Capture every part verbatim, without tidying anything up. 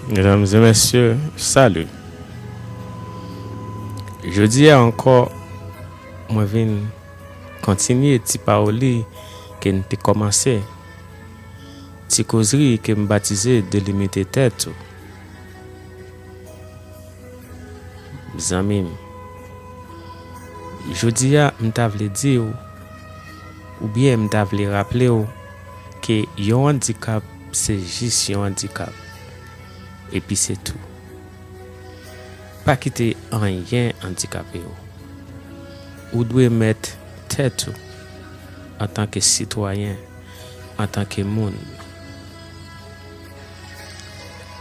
Medam e mesye, salut. Jodi a ankò, mwen vin kontinye ti pawòl li ke n te kòmanse. Ti kozri ke m batize Delimite tèt ou. Zanmi m, jodi a m ta vle di w, oubyen m ta vle raple w, ke yon andikap se jis yon andikap. Epi se tou. Pa kite anyen andikape w. Ou dwe mèt tèt ou antanke sitwayen, antanke moun.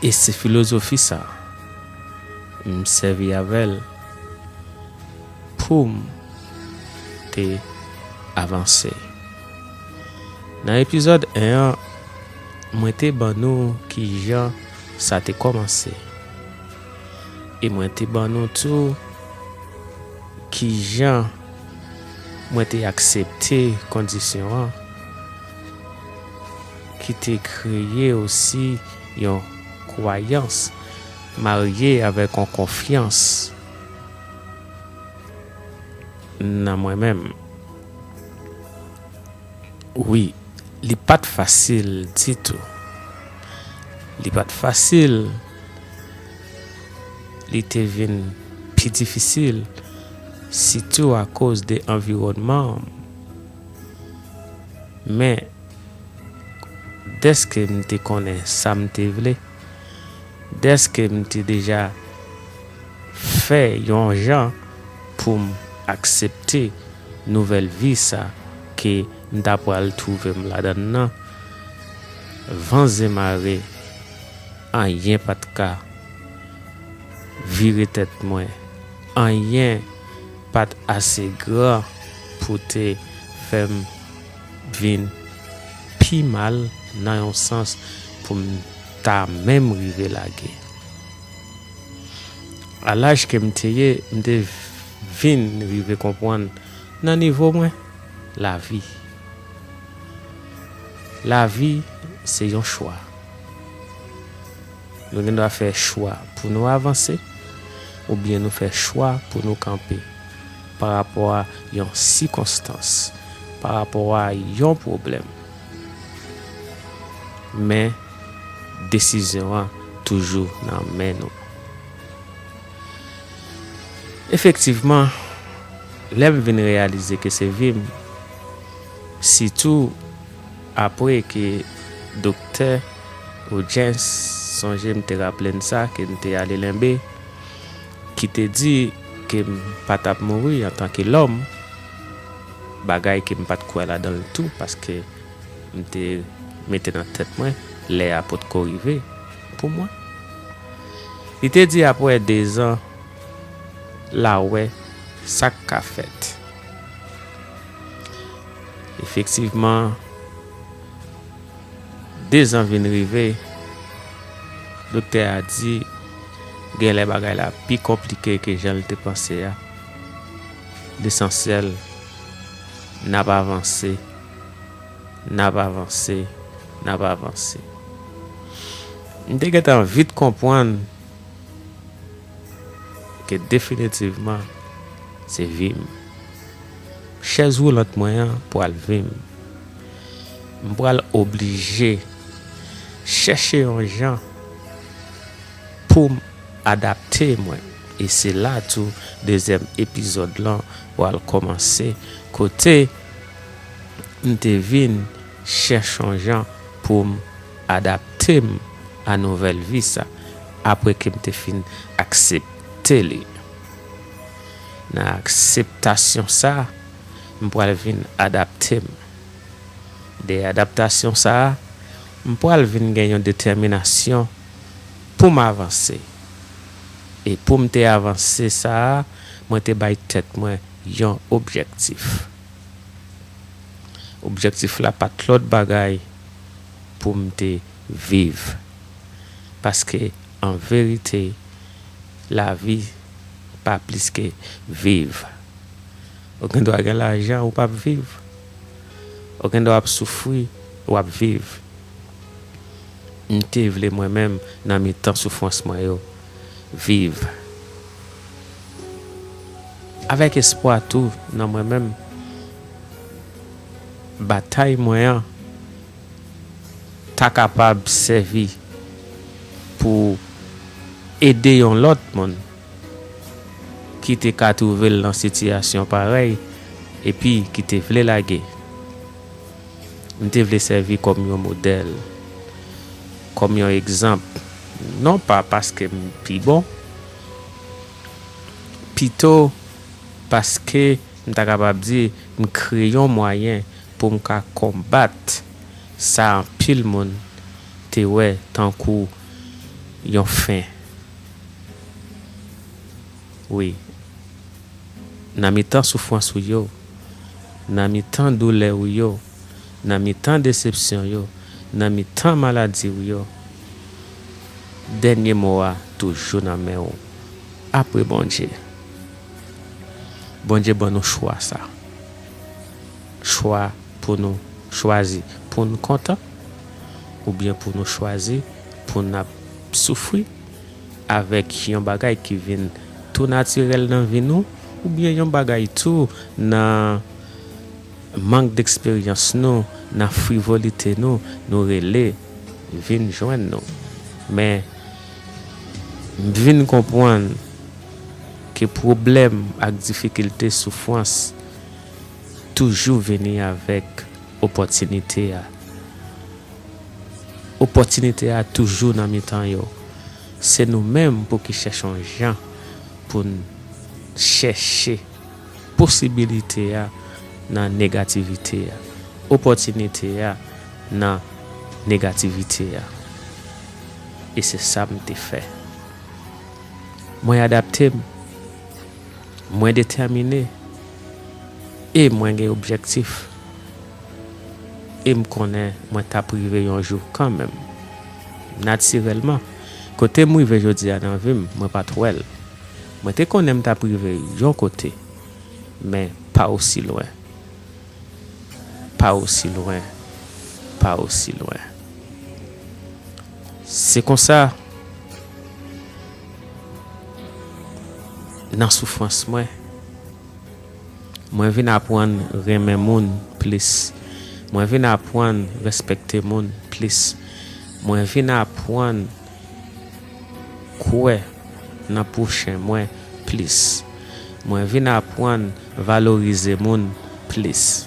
E se filozofi sa a m sèvi avè l pou m te avanse. Nan epizòd en an, mwen te ban nou kijan sa te kòmanse. E mwen te ban nou tou kijan mwen te aksepte kondisyon an, ki te kreye osi yon kwayans marye avèk yon konfyans nan mwen menm. Wi, li pa t fasil ditou. Li pa t fasil. Li te vin pi difisil, sitou akoz de anviwònman an. Men, dèske m te konnen sa m te vle, dèske m te deja fè yon jan pou m aksepte nouvèl vi sa ke m ta pral twouve m ladan l nan, van zen mare, anyen pa t ka vire tèt mwen. Anyen pa t ase gran pou te fè m vin pi mal nan yon sans pou m ta menm rive lage. A laj ke m te ye, m te vin rive konprann nan nivo mwen, lavi. Lavi se yon chwa. Nou gen dwa fè chwa pou nou avanse, oubyen nou fè chwa pou nou kanpe pa rapò a yon sikonstans, pa rapò a yon pwoblèm. Men, desizyon an toujou nan men nou. Efektivman, lè m vin reyalize ke se vi m, sitou apre ke Doktè Hodgins, sonje m te raple n sa, ke m te ale lenbe, ki te di ke m pa t ap mouri antanke lòm, bagay ke m pa t kwè ladan l tou, paske m te mete nan tèt mwen lè a potko rive pou mwen. Li te di apre dezan, l a wè sa k ka fèt. Efektivman, dezan vin rive, doktè a di, genlè bagay la pi konplike ke jan l te panse a. Lesansyèl, n ap avanse, n ap avanse, n ap avanse. M te gentan vit konprann ke definitivman, se vi m. Chèz woulant mwen an pral vi m. M pral oblije chèche yon jan pou m adapte mwen. E se la tou dezyèm epizòd lan pral kòmanse, kote m te vin chèche yon jan pou m adapte m a nouvèl vi sa, apre ke m te fin aksepte li. Nan akseptasyon sa, m pral vin adapte m. De adaptasyon sa a, m pral vin gen yon detèminasyon pou m avanse. E pou m te avanse sa a, mwen te bay tèt mwen yon objektif. Objektif la pa t lòt bagay pou m te viv. Paske, an verite, lavi pa plis ke viv. Ou gen dwa gen lajan, ou p ap viv. Ou gen dwa ap soufri, w ap viv. M te vle mwen menm nan mitan soufrans mwen yo viv avèk espwa tou nan mwen menm. Batay mwen an ta kapab sèvi pou ede yon lòt moun ki te ka twouve l nan sitiyasyon parèy epi ki te vle lage. M te vle sèvi kòm yon modèl, kòm yon egzanp, non pa paske m pi bon, pito paske m ta kapab di m kreye yon mwayen pou m ka konbat sa anpil moun te wè tankou yon fen. Wi, nan mitan soufrans ou yo, nan mitan doulè ou yo, nan mitan desepsyon yo, nan mitan maladi ou yo, dènye mo a toujou nan men w. Apre Bondye. Bondye ban nou chwa sa. Chwa pou nou chwazi pou n kontan, oubyen pou nou chwazi pou n ap soufri avèk yon bagay ki vin tou natirèl nan vi nou, oubyen yon bagay tou nan mank deksperyans nou, nan frivolite nou, nou rele vin jwenn nou. Men, m vin konprann ke pwoblèm ak difikilte, soufrans toujou vini avèk opòtinite a. Opòtinite a toujou nan mitan yo. Se nou menm pou ki chèche yon jan pou n chèche posibilite a nan negativite a, opòtinite a nan negativite a. E se sa m te fè. Mwen adapte m, mwen detèmine, e mwen gen objektif. E m konnen mwen t ap rive yon jou kanmenm. Natirèlman, kote m rive jodi a nan vi m, mwen pa t wè l. Mwen te konnen m t ap rive yon kote, men pa osi lwen. Pa osi lwen. Pa osi lwen. Se konsa, nan soufrans mwen, mwen vin aprann renmen moun plis. Mwen vin aprann respekte moun plis. Mwen vin aprann kwè nan pwochen mwen plis. Mwen vin aprann valorize moun plis.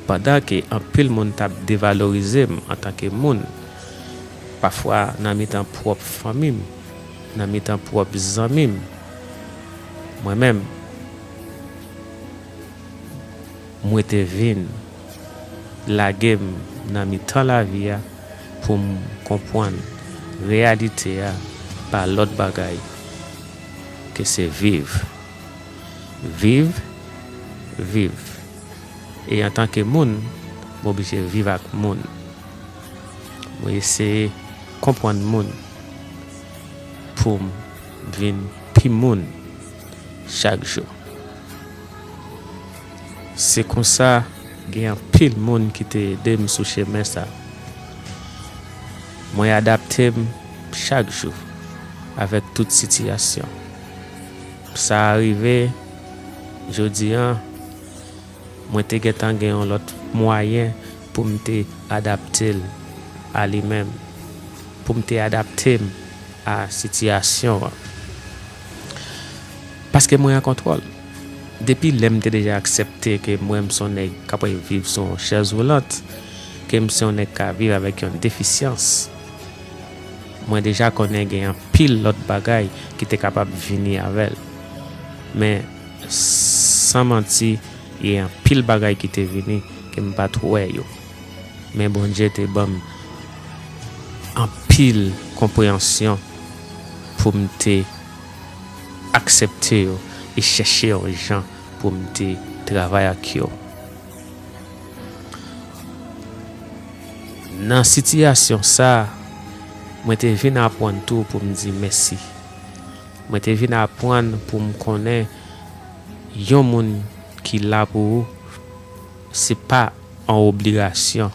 Pandan ke anpil moun t ap devalorize m antanke moun, pafwa nan mitan pwòp fanmi m, nan mitan pwòp zanmi m, mwen menm, mwen te vin lage m nan mitan lavi a pou m konprann reyalite a pa lòt bagay ke se viv. Viv, viv. E antanke moun, m oblije viv ak moun. Mwen eseye konprann moun pou m vin pi moun chak jou. Se konsa, gen anpil moun ki te ede m sou chemen sa. Mwen adapte m chak jou avèk tout sitiyasyon. Sa a rive, jodi a, mwen te gentan gen yon lòt mwayen pou m te adapte l a li menm, pou m te adapte m a sitiyasyon an. Paske mwen an kontwòl. Depi lè m te deja aksepte ke mwen m se yon nèg k ap viv sou yon chèz woulant, ke m se yon nèg k ap viv avèk yon defisyans, mwen deja konnen gen anpil lòt bagay ki te kapab vini avè l. Men, san manti, gen anpil bagay ki te vini ke m pa t wè yo. Men Bondye te ban m anpil konpreyansyon pou m te aksepte yo e chèche yon jan pou m te travay ak yo. Nan sitiyasyon sa a, mwen te vin aprann tou pou m di mèsi. Mwen te vin aprann pou m konnen yon moun ki la pou ou, se pa an obligasyon,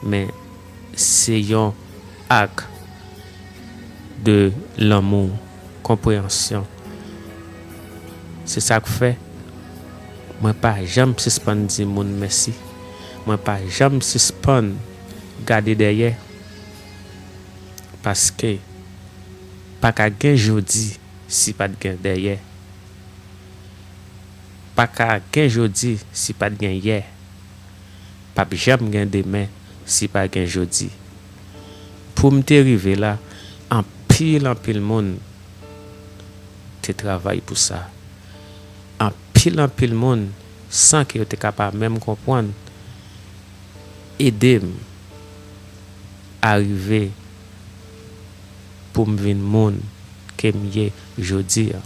men se yon ak de lanmou, konpreyansyon. Se sa k fè mwen pa janm sispann di moun mèsi. Mwen pa janm sispann gade dèyè, paske pa ka gen jodi si pa t gen dèyè. Pa ka gen jodi si pa t gen yè. P ap janm gen demen si pa gen jodi. Pou m te rive la, anpil, anpil moun te travay pou sa. Anpil, anpil moun, san ke yo te ka pa menm konprann, ede m arive pou m vin moun ke m ye jodi a.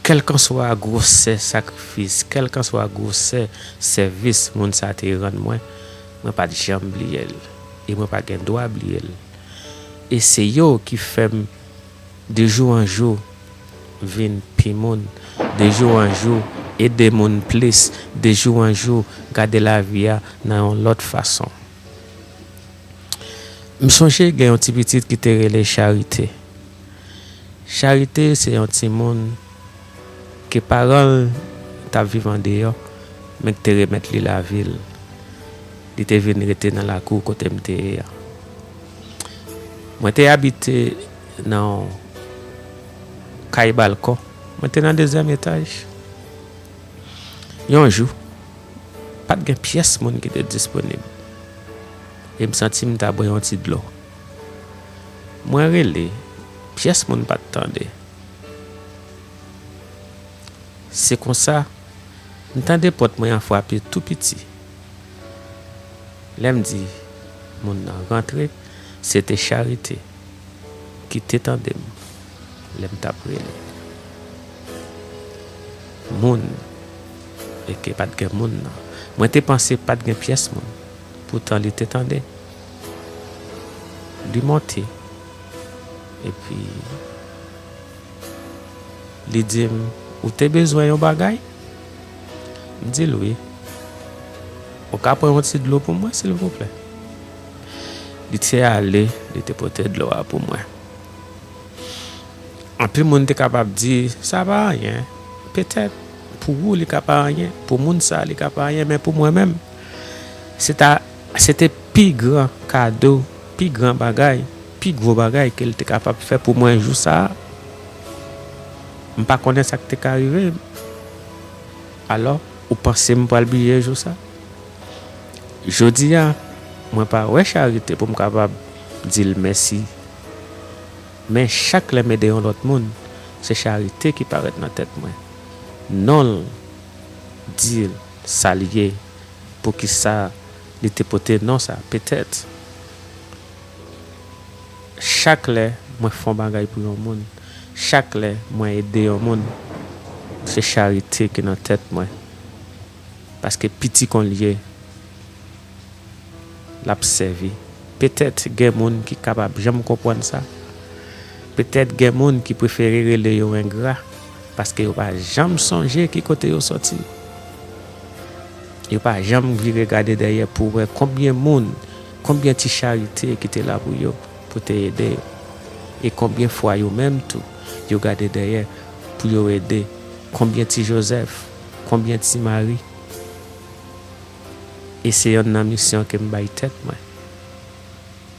Kèlkanswa gwosè sakrifis, kèlkanswa gwosè sèvis moun sa te rann mwen, mwen pa t janm bliye l. E mwen pa gen dwa bliye l. E se yo ki fè m de jou an jou vin pi moun, de jou an jou ede moun plis, de jou an jou gade lavi a nan yon lòt fason. M sonje gen yon ti pitit ki te rele Charite. Charite se yon timoun ke paran l t ap viv andeyò, men k te remèt li lavi l. Li te vin rete nan lakou kote m te ye a. Mwen te abite nan yon kay balkon. Mwen te nan dezyèm etaj. Yon jou, pa t gen pyès moun ki te disponib. E m santi m ta bwè yon ti dlo. Mwen rele, pyès moun pa t tande. Se konsa, m tande pòt mwen an frape tou piti. Lè m di moun nan rantre, se te Charite ki te tande m lè m t ap rele. Moun, e ke pa t gen moun nan. Mwen te panse pa t gen pyès moun. Poutan li te tande. Li monte. Epi, li di m, "Ou te bezwen yon bagay?" M di l, "Wi." "Ou ka pran yon ti dlo pou mwen, silvouplè?" Li te ale, li te pote dlo a pou mwen. Anpil moun te kapab di, "Sa pa anyen." Petèt, pou ou, li ka pa anyen, pou moun sa, li ka pa anyen, men pou mwen menm, se ta, se te pi gran kado, pi gran bagay, pi gwo bagay ke l te kapab fè pou mwen jou sa a. M pa konnen sa k te ka rive m. Alò, ou panse m pral bliye jou sa? Jodi a, mwen pa wè Charite pou m kapab di l mèsi. Men chak lè m ede yon lòt moun, se Charite ki parèt nan tèt mwen. Non l, di l sa l ye, poukisa li te pote non sa, petèt. Chak lè mwen fè yon bagay pou yon moun, chak lè mwen ede yon moun, se Charite ki nan tèt mwen. Paske piti kon l ye, l ap sèvi. Petèt gen moun ki kapab janm konprann sa. Petèt gen moun ki prefere rele yo engra, paske yo pa janm sonje ki kote yo sòti. Yo pa janm vire gade dèyè pou wè konbyen moun, konbyen ti Charite ki te la pou yo, pou te ede yo. E konbyen fwa yo menm tou, yo gade dèyè pou yo ede. Konbyen ti Jozèf, konbyen ti Mari. E se yonn nan misyon ke m bay tèt mwen.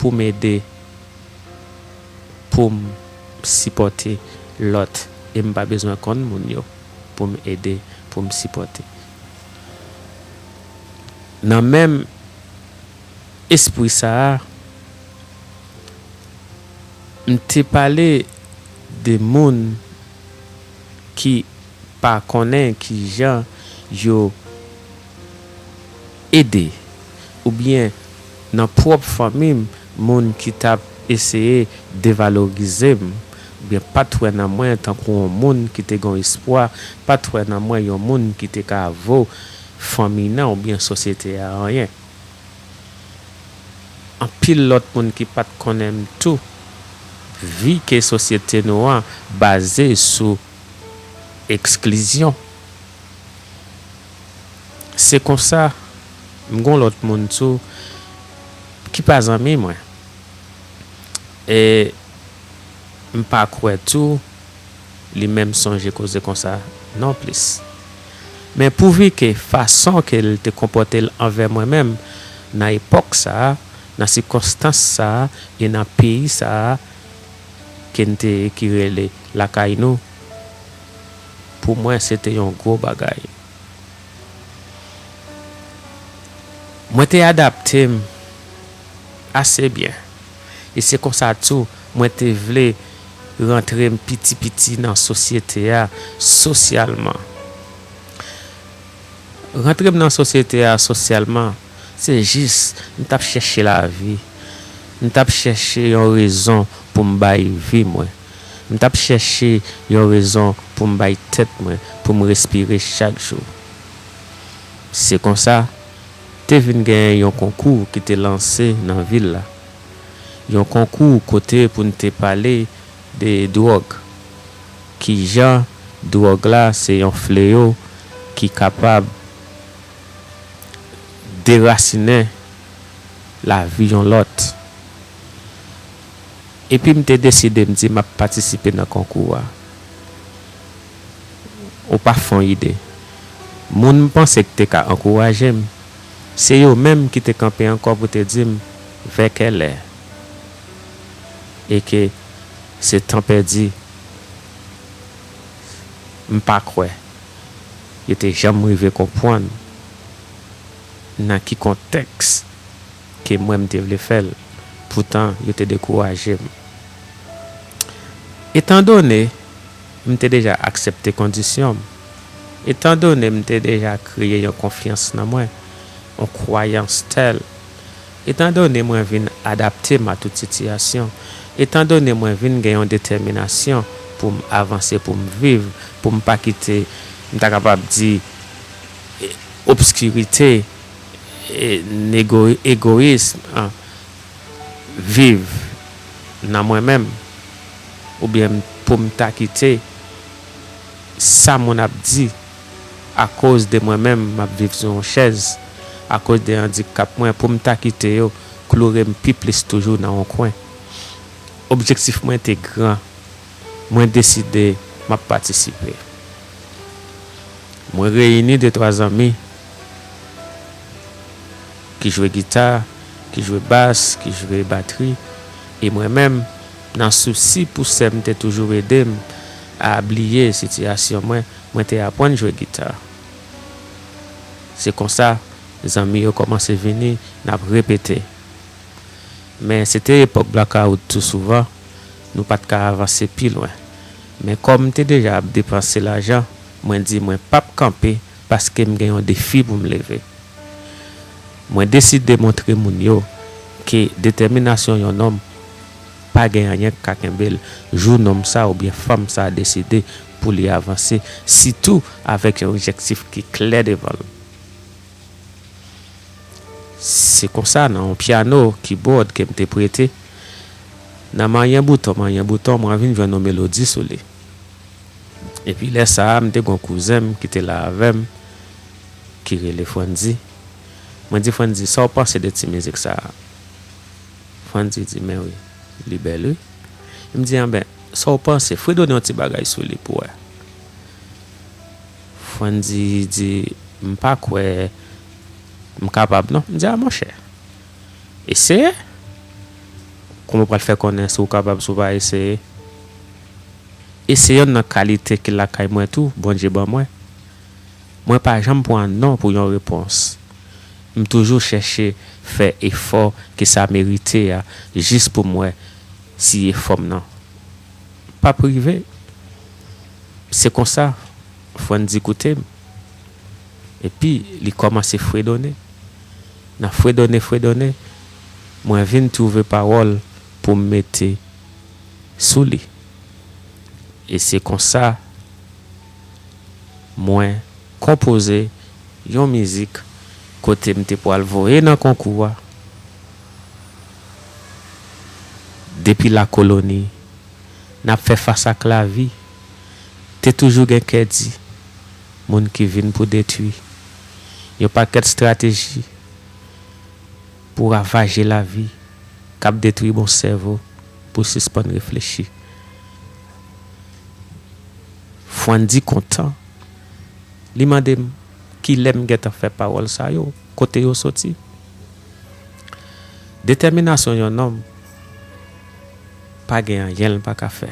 Pou m ede, pou m sipòte lòt. E m pa bezwen konn moun yo pou m ede, pou m sipòte. Nan menm espri sa a, m te pale de moun ki pa konnen kijan yo ede, oubyen nan pwòp fanmi m, moun ki t ap eseye devalorize m, oubyen pa t wè nan mwen tankou yon moun ki te gen yon espwa, pa t wè nan mwen yon moun ki te ka vo fanmi nan oubyen sosyete a anyen. Anpil lòt moun ki pa t konnen m tou, vi ke sosyete nou an baze sou eksklizyon. Se konsa, m gon lòt moun tou ki pa zanmi mwen. E m pa kwè tou li menm sonje koze konsa nonplis. Men pouvi ke fason ke l te konpòte l anvè mwen menm nan epòk sa a, nan sikonstans sa a e nan peyi sa a ke n te ye ki rele lakay nou, pou mwen se te yon gwo bagay. Mwen te adapte m ase byen. E se konsa tou mwen te vle rantre m piti piti nan sosyete a sosyalman. Rantre m nan sosyete a sosyalman, se jis m t ap chèche lavi. M t ap chèche yon rezon pou m bay vi mwen. M t ap chèche yon rezon pou m bay tèt mwen, pou m respire chak jou. Se konsa, te vin genyen yon konkou ki te lanse nan vil la. Yon konkou kote pou n te pale de dwòg. Kijan dwòg la se yon fleyo ki kapab derasinen lavi yon lòt. Epi m te deside m di m ap patisipe nan konkou a. Ou pa fè yon ide. Moun m panse ki te ka ankouraje m, se yo menm ki te kanpe ankò pou te di m vè kèlè. E ke se tan pèdi. M pa kwè yo te janm rive konprann nan ki kontèks ke mwen m te vle fè l. Poutan, yo te dekouraje m. Etandone m te deja aksepte kondisyon m, etandone m te deja kreye yon konfyans nan mwen, yon kwayans tèl, etandone mwen vin adapte m a tout sitiyasyon, etandone mwen vin gen yon detèminasyon pou m avanse, pou m viv, pou m pa kite, m ta kapab di, e, obskirite, e, nego-, egoyism, an, viv nan mwen menm, oubyen pou m ta kite sa moun ap di akoz de mwen menm m ap viv sou yon chèz, akoz de andikap mwen, pou m ta kite yo kloure m pi plis toujou nan yon kwen. Objektif mwen te gran. Mwen deside m ap patisipe. Mwen reyini de twa zanmi ki jwe gita, ki jwe bas, ki jwe batri, e mwen menm, nan sousi pou sè m te toujou ede m a bliye sitiyasyon mwen, mwen te aprann jwe gita. Se konsa, zanmi yo kòmanse vini, n ap repete. Men se te epòk blakawout tou souvan, nou pa t ka avanse pi lwen. Men kòm m te deja ap depanse lajan, mwen di mwen p ap kanpe paske m gen yon defi pou m leve. Mwen deside montre moun yo ke detèminasyon yon nonm pa gen anyen k ka kenbe l jou nonm sa oubyen fanm sa deside pou li avanse, sitou avèk yon objektif ki klè devan l. Se konsa, nan yon pyano kibòd ke m te prete, nan manyen bouton, manyen bouton, mwen vin jwenn yon melodi sou li. Epi lè sa a, m te gen yon kouzen m ki te la avè m, ki rele Frandy. Mwen di Frandy, "Sa w panse de ti mizik sa a?" Frandy di, "Men wi, li bèl wi." M di, "Anben, sa w panse? Fredone yon ti bagay sou li pou wè." Frandy di, "M pa kwè m kapab non." M di, "A monchè, eseye. Kòman w pral fè konnen si w kapab si w pa eseye?" E se yonn nan kalite ki lakay mwen tou, Bondye ban mwen. Mwen pa janm pran non pou yon repons. M toujou chèche fè efò ke sa merite a, jis pou m wè si efò m nan p ap rive. Se konsa, Frandy koute m. Epi, li kòmanse fredone. Nan fredone, fredone, mwen vin twouve pawòl pou m mete sou li. E se konsa, mwen konpoze yon mizik kote m te pral voye nan konkou a. Depi lakoloni, n ap fè fas ak lavi. Te toujou gen kè di, moun ki vin pou detwi. Yon pakèt estrateji pou ravaje lavi, k ap detwi bon sèvo, pou sispann reflechi. Fwandy kontan. Li mande m kilè m gentan fè pawòl sa yo, kote yo soti. Detèminasyon yon nonm pa gen anyen l pa ka fè.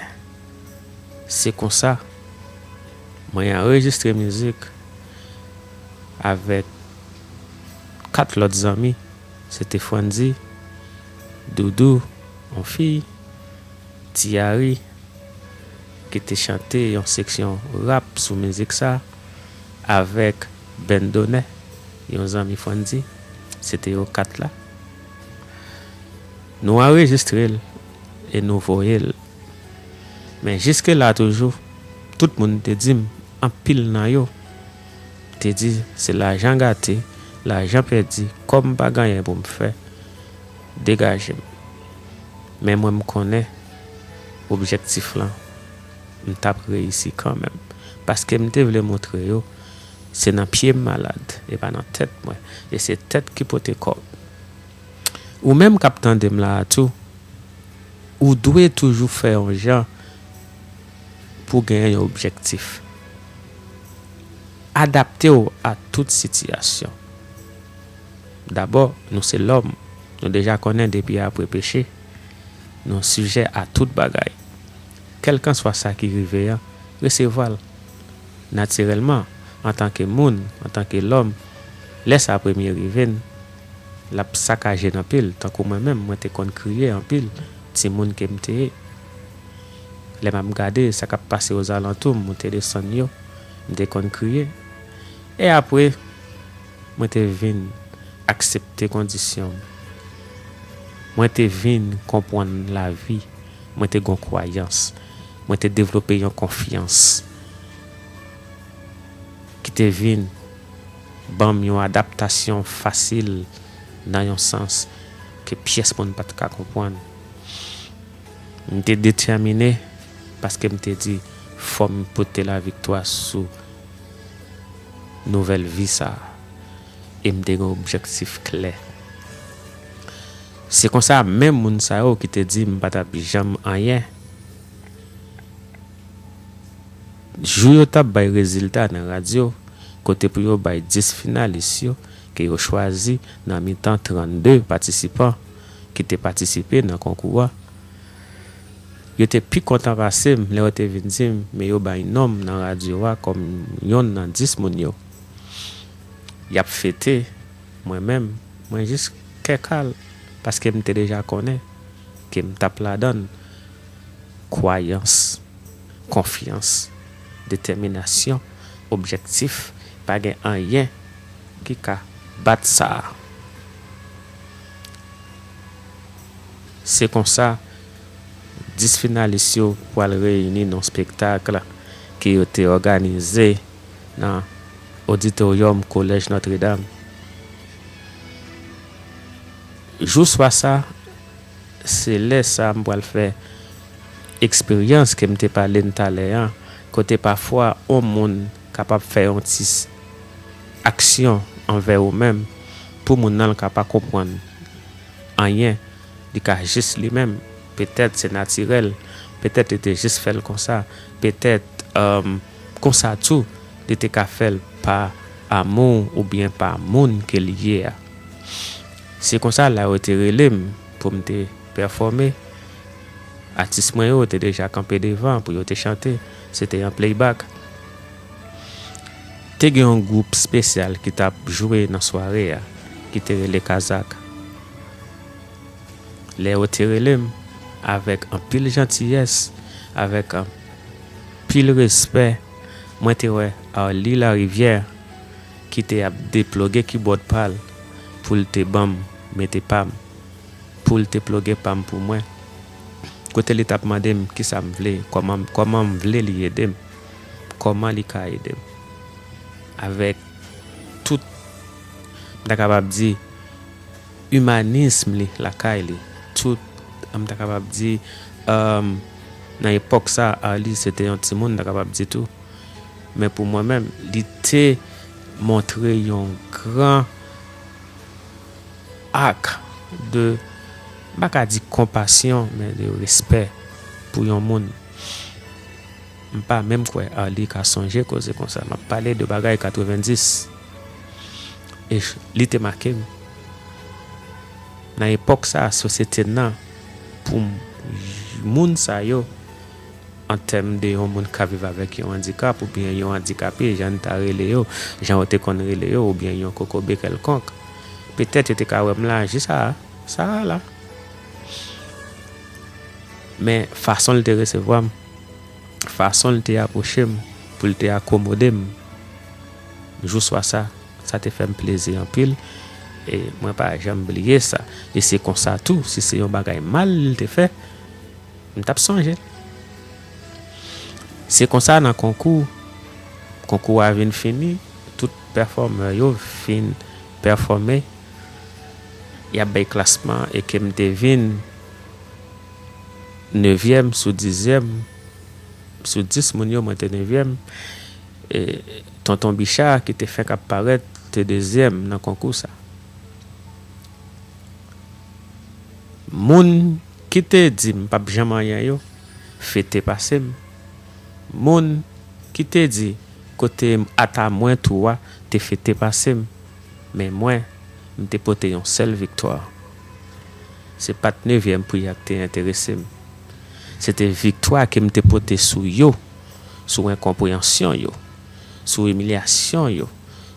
Se konsa, mwen anrejistre mizik avèk kat lòt zanmi. Se te Fwandy, Doudou, yon fi, Ti Ari, ki te chante yon seksyon rap sou mizik sa, avèk Bendonè, yon zanmi Fwandy. Se te yo kat la. Nou anrejistre l e nou voye l. Men jiske la toujou, tout moun te di m, anpil nan yo te di se lajan gate, lajan pèdi, kòm m pa gen anyen pou m fè, degaje m. Men mwen m konnen objektif lan, m t ap reyisi kanmenm. Paske m te vle montre yo, se nan pye m malad, e pa nan tèt mwen. E se tèt ki pote kò. Ou menm k ap tande m la a tou, ou dwe toujou fè yon jan pou w genyen yon objektif. Adapte w a tout sitiyasyon. Dabò, nou se lòm. Nou deja konnen depi apre peche, nou sijè a tout bagay. Kèlkanswa sa ki rive an, resevwa l. Natirèlman, antanke moun, antanke lòm, lè sa premye rive n, l ap sakaje n anpil. Tankou mwen menm, mwen te konn kriye anpil, timoun ke m te ye. Lè m ap gade sa k ap pase ozalantou m, moute desann yo, m te konn kriye. E apre, mwen te vin aksepte kondisyon m. Mwen te vin konprann lavi. Mwen te gen yon kwayans. Mwen te devlope yon konfyans ki te vin ban m yon adaptasyon fasil nan yon sans ke pyès moun pa t ka konprann. M te detèmine paske m te di fò m pote laviktwa sou nouvèl vi sa a. E m te gen objektif klè. Se konsa, menm moun sa yo ki te di m pa t ap janm anyen, jou yo t ap bay rezilta nan radyo, kote pou yo bay dis finalis yo ke yo chwazi nan mitan trannde patisipan ki te patisipe nan konkou a, yo te pi kontan pase m lè yo te vin di m, men yo bay non m nan radyo a kòm yonn nan dis moun yo. Y ap fete, mwen menm, mwen jis kè kal, paske m te deja konnen ke m t ap ladan l. Kwayans, konfyans, detèminasyon, objektif, pa gen anyen ki ka bat sa a. Se konsa, dis finalis yo pral reyini nan yon spektak ke yo te òganize nan oditoryòm Kolèj Nòtredam. Jou swa sa, se lè sa a m pral fè eksperyans ke m te pale n talè a, kote pafwa yon moun kapab fè yon ti s-, aksyon anvè ou menm, pou moun nan l ka pa konprann anyen, li ka jis li menm, petèt se natirèl, petèt li te jis fè l konsa, petèt, èm, konsa tou, li te ka fè l pa amou oubyen pa moun ke li ye a. Se konsa la yo te rele m pou m te pèfòme. Atis mwen yo te deja kanpe devan pou yo te chante. Se te yon playback. Te gen yon gwoup espesyal ki t ap jwe nan sware a, ki te rele Kazak. Lè yo te rele m, avèk anpil jantiyès, avèk anpil respè, mwen te wè Arly Larivière ki te ap deploge kibòd pa l pou l te ban m mete pa m, pou l te ploge pa m pou mwen. Kote li t ap mande m kisa m vle, kòman, kòman m vle li ede m, kòman li ka ede m. Avèk tout, m ta kapab di, imanism li lakay li. Tout, m ta kapab di, èm, nan epòk sa, Arly se te yon timoun, m ta kapab di tou. Men pou mwen menm, li te montre yon gran ak de, m pa ka di konpasyon, men de respè pou yon moun. M pa menm kwè Arly ka sonje koze konsa. M ap pale de bagay katrevenndis. E ch-, li te make m. Nan epòk sa, sosyete n nan, pou m, moun sa yo, an tèm de yon moun k ap viv avèk yon andikap, oubyen yon andikape, jan n ta rele yo, jan yo te konn rele yo, oubyen yon kokobe kèlkonk, petèt yo te ka wè m la, jis a, sa a la. Men fason l te resevwa m, fason l te apwoche m, pou l te akomode m, jou swa sa, sa te fè m plezi anpil. E mwen pa janm bliye sa. E se konsa tou, si se yon bagay mal li te fè, m t ap sonje l. Se konsa nan konkou, konkou a vin fini, tout pèfòmè yo fin pèfòme, y ap bay klasman e ke m te vin nevyèm sou dizyèm, sou dis moun yo, mwen te nevyèm. E Tonton Bicha, ki te fenk ap parèt, te dezyèm nan konkou sa. Moun ki te di m p ap janm anyen yo, fete pase m. Moun ki te di kote ata mwen tou a te fete pase m. Men mwen, m te pote yon sèl viktwa. Se pa t nevyèm pri a k te enterese m. Se te viktwa ke m te pote sou yo, sou enkonpreyansyon yo, sou imilyasyon yo,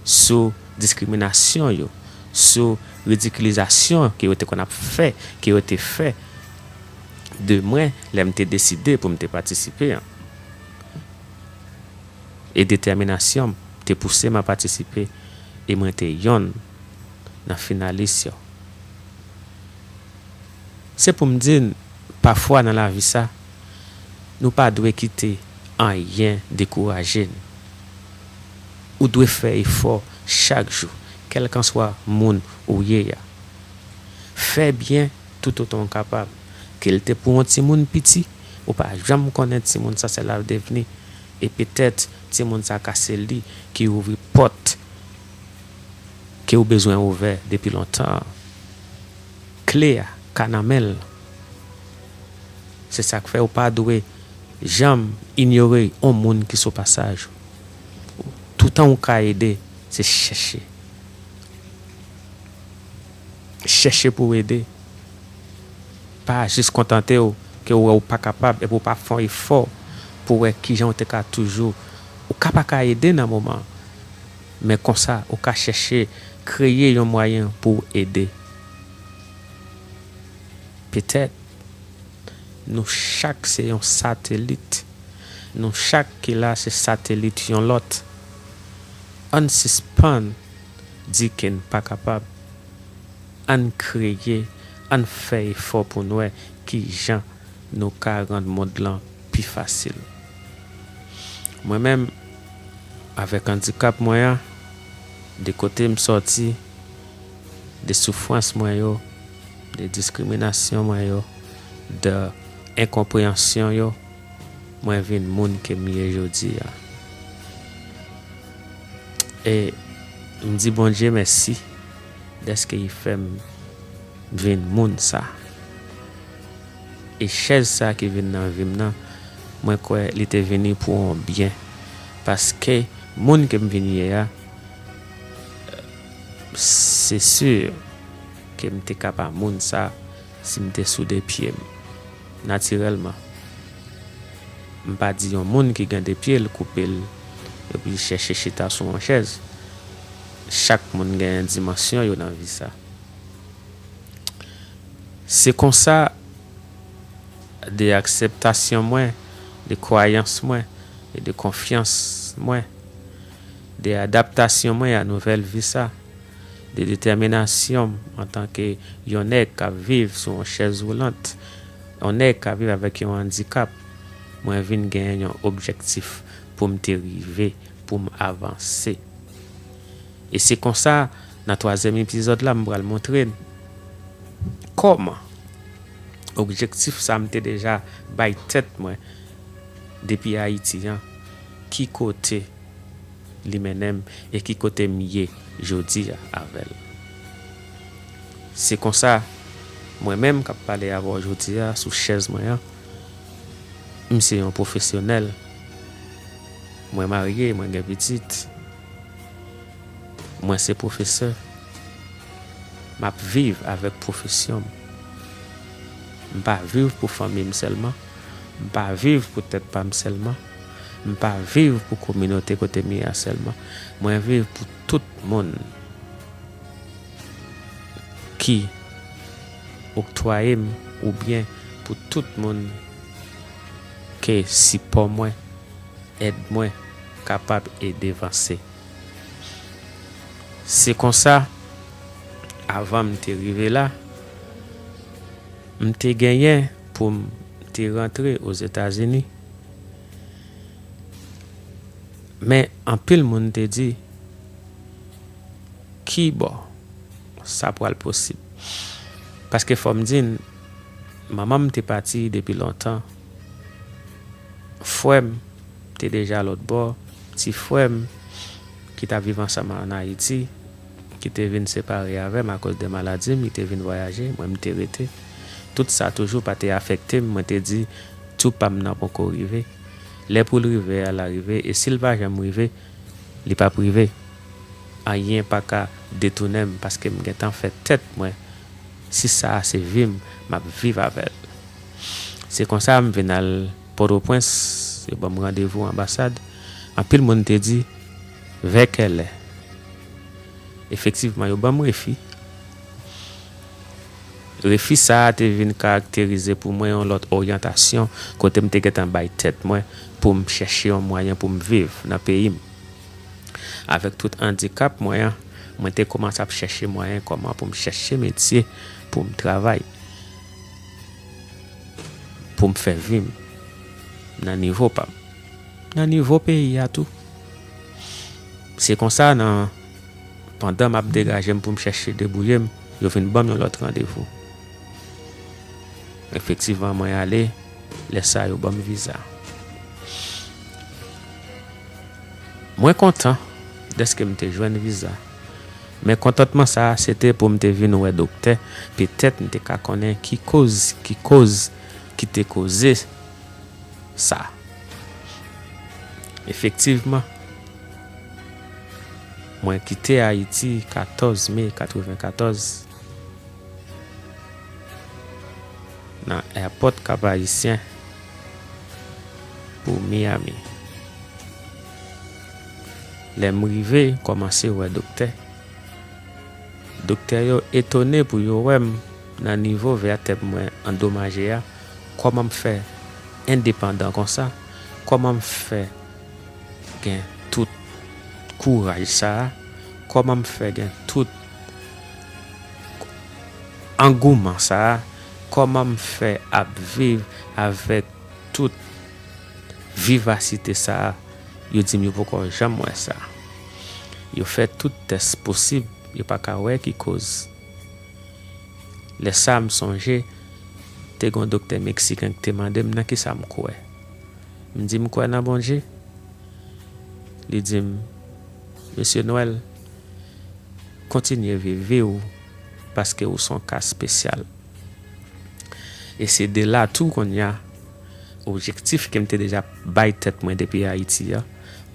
sou diskriminasyon yo, sou ridikilizasyon ke yo te konn ap fè, ke yo te fè de mwen lè m te deside pou m te patisipe an. E detèminasyon m te pouse m a patisipe, e mwen te yonn nan finalis yo. Se pou m di n, pafwa nan lavi sa, nou pa dwe kite anyen dekouraje n. Ou dwe fè efò chak jou, kèlkanswa moun ou ye a. Fè byen toutotan w kapab. Ke l te pou yon timoun piti, ou pa janm konnen timoun sa sa l ap devni. E petèt, timoun sa ka se li ki ouvri pòt ke w bezwen ouvè depi lontan an. Kle a ka nan men l. Se sa k fè ou pa dwe janm inyore yon moun ki sou pasaj ou. Toutan ou ka ede, se chèche. Chèche pou w ede. Pa jis kontante w ke w wè w pa kapab epi w pa fè yon efò pou w wè kijan w te ka toujou. Ou ka pa ka ede nan moman an, men konsa ou ka chèche kreye yon mwayen pou w ede. Petèt, nou chak se yon satelit. Nou chak ki la se satelit yon lòt. Ann sispann di ke n pa kapab. Ann kreye, ann fè efò pou n wè kijan nou ka rann mond lan pi fasil. Mwen menm, avèk andikap mwen an, de kote m sòti, de soufrans mwen yo, de diskriminasyon mwen yo, de enkonpreyansyon yo, mwen vin moun ke m ye jodi a. E m di Bondye mèsi dèske li fè m vin moun sa. E chèz sa ki vin nan vi m nan, mwen kwè li te vini pou yon byen. Paske moun ke m vin ye a, se si ke m te ka pa moun sa si m te sou de pye m. Natirèlman, m pa di yon moun ki gen de pye l koupe l epi chèche chita sou yon chèz. Chak moun gen dimansyon yo nan vi sa. Se konsa, de akseptasyon mwen, de kwayans mwen e de konfyans mwen, de adaptasyon mwen a nouvèl vi sa, de detèminasyon m antanke yon nèg k ap viv sou yon chèz woulant, yon nèg k ap viv avèk yon andikap, mwen vin genyen yon objektif pou m te rive, pou m avanse. E se konsa, nan twazyèm epizòd la, m pral montre n kòman objektif sa m te deja bay tèt mwen depi Ayiti an, ki kote li mennen m e ki kote m ye jodi a avè l. Se konsa, Mwen menm k ap pale avè w jodi a sou chèz mwen an, m se yon pwofesyonèl. Mwen marye, mwen gen pitit. Mwen se pwofesè. M ap viv avèk pwofesyon m. M pa viv pou fanmi m sèlman. M pa viv pou tèt pa m sèlman. M pa viv pou kominote kote m ye a sèlman. Mwen viv pou tout moun ki oktwaye m oubyen pou tout moun ke sipò mwen, èd mwen kapab ede vanse. Se konsa, avan m te rive la, m te genyen pou m te rantre Ozetazini. Men anpil moun te di, "Kibò sa pral posib?" Paske fò m di n, manman m te pati depi lontan. Frè m te deja lòt bò. Ti frè m ki t ap viv ansanm an Ayiti, ki te vin separe avè m akoz de maladi m, li te vin vwayaje, mwen m te rete. Tout sa toujou pa te afekte m, mwen te di, "Tou pa m nan poko rive." Lè pou l rive a, l a rive, e si l pa janm rive, li p ap rive. Anyen pa ka detounen m, paske m gentan fè tèt mwen, si sa a se vi m, m ap viv avè l. Se konsa m vin al Pòtoprens, yo ban m randevou anbasad. Anpil moun te di, "Vè kèlè?" Efektivman, yo ban m refi. Refi sa a te vin karakterize pou mwen yon lòt oryantasyon, kote m te gentan bay tèt mwen pou m chèche yon mwayen pou m viv nan peyi m. Avèk tout andikap mwen an, mwen te kòmanse ap chèche mwayen kòman pou m chèche metye pou m travay, pou m fè vi m nan nivo pa m, nan nivo peyi a tou. Se konsa, nan, pandan m ap degaje m pou m chèche debouye m, yo vin ban m yon lòt randevou. Efektivman, mwen ale, lè sa a, yo ban m viza. Mwen kontan dèske m te jwenn viza. Men kontantman sa a, se te pou m te vin wè doktè, petèt m te ka konnen ki koz, ki koz ki te koze sa. Efektivman, mwen kite Ayiti katòz me katrevenkatòz nan èpòt Kap Ayisyen pou Miami. Lè m rive, kòmanse wè doktè. Doktè yo etone pou yo wè m nan nivo vètèb mwen andomaje a. Kòman m fè endepandan konsa? Kòman m fè gen tout kouraj sa a? Kòman m fè gen tout angouman sa a? Kòman m fè ap viv avèk tout vivasite sa a? Yo di m yo poko janm wè sa. Yo fè tout tès posib, yo pa ka wè ki koz. Lè sa a, m sonje, te gen yon doktè meksiken ki te mande m nan ki sa m kwè. M di m kwè nan Bondye. Li di m, "Mesye Nwèl, kontinye viv vi w, paske ou se yon ka espesyal." E se de la tou kounye a, objektif ke m te deja bay tèt mwen depi Ayiti a,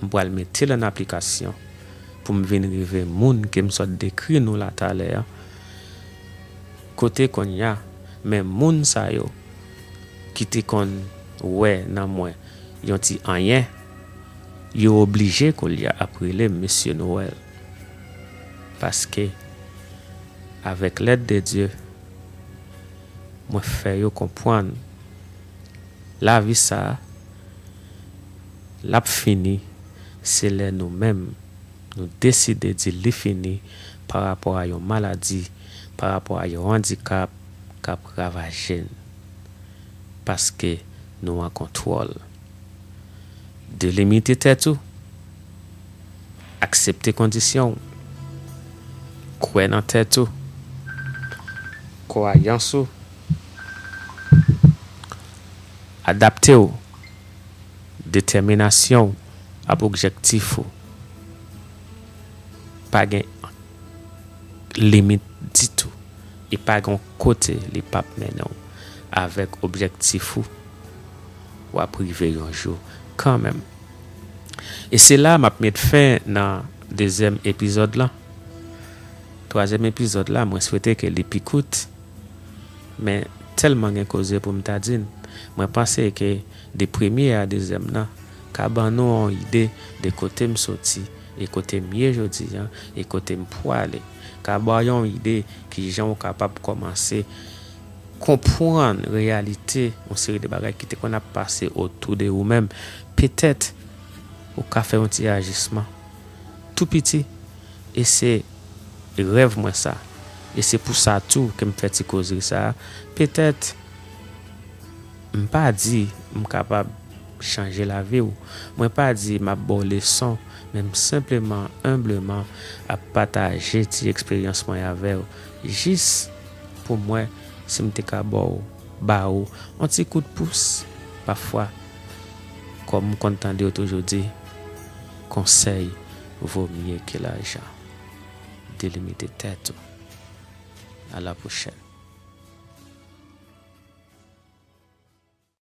m pral mete l an aplikasyon pou m vin rive moun ke m sot dekri nou la talè a. Kote kounye a, men moun sa yo ki te konn wè nan mwen yon ti anyen, yo oblije kounye a ap rele m Mesye Nwèl. Paske, avèk lèd de Dye, mwen fè yo konprann lavi sa a, l ap fini, se lè nou menm, nou deside di li fini pa rapò a yon maladi, pa rapò a yon andikap k ap ravaje n. Paske nou an kontwòl. Delimite tèt ou. Aksepte kondisyon w. Kwè nan tèt ou. Kwayans ou. Adapte w. Detèminasyon w ak objektif ou. Pa gen limit ditou. E pa gen kote li p ap mennen w. Avèk objektif ou, w ap rive yon jou kanmenm. E se la m ap met fen nan dezyèm epizòd lan. Twazyèm epizòd la, mwen swete ke li pi kout. Men tèlman gen koze pou m ta di n, mwen panse ke de premye a dezyèm nan ka ban nou yon ide de kote m soti e kote m ye jodi an e kote m pwale. Ka ba w yon ide kijan w kapab kòmanse konprann reyalite yon seri de bagay ki te konn ap pase otou de ou menm. Petèt, ou ka fè yon ti ajisman tou piti. E se rèv mwen sa. E se pou sa tou ke m fè ti kozri sa a. Petèt, m pa di m kapab chanje lavi w. Mwen pa di m ap ba w leson, men m senpleman, enbleman, ap pataje ti eksperyans mwen avè w. Jis pou m wè si m te ka ba w, ba w yon ti kout pous. Pafwa, kòm m konn tande yo toujou di, konsèy vo mye ke lajan. Delimite tèt ou. A la pwochèn.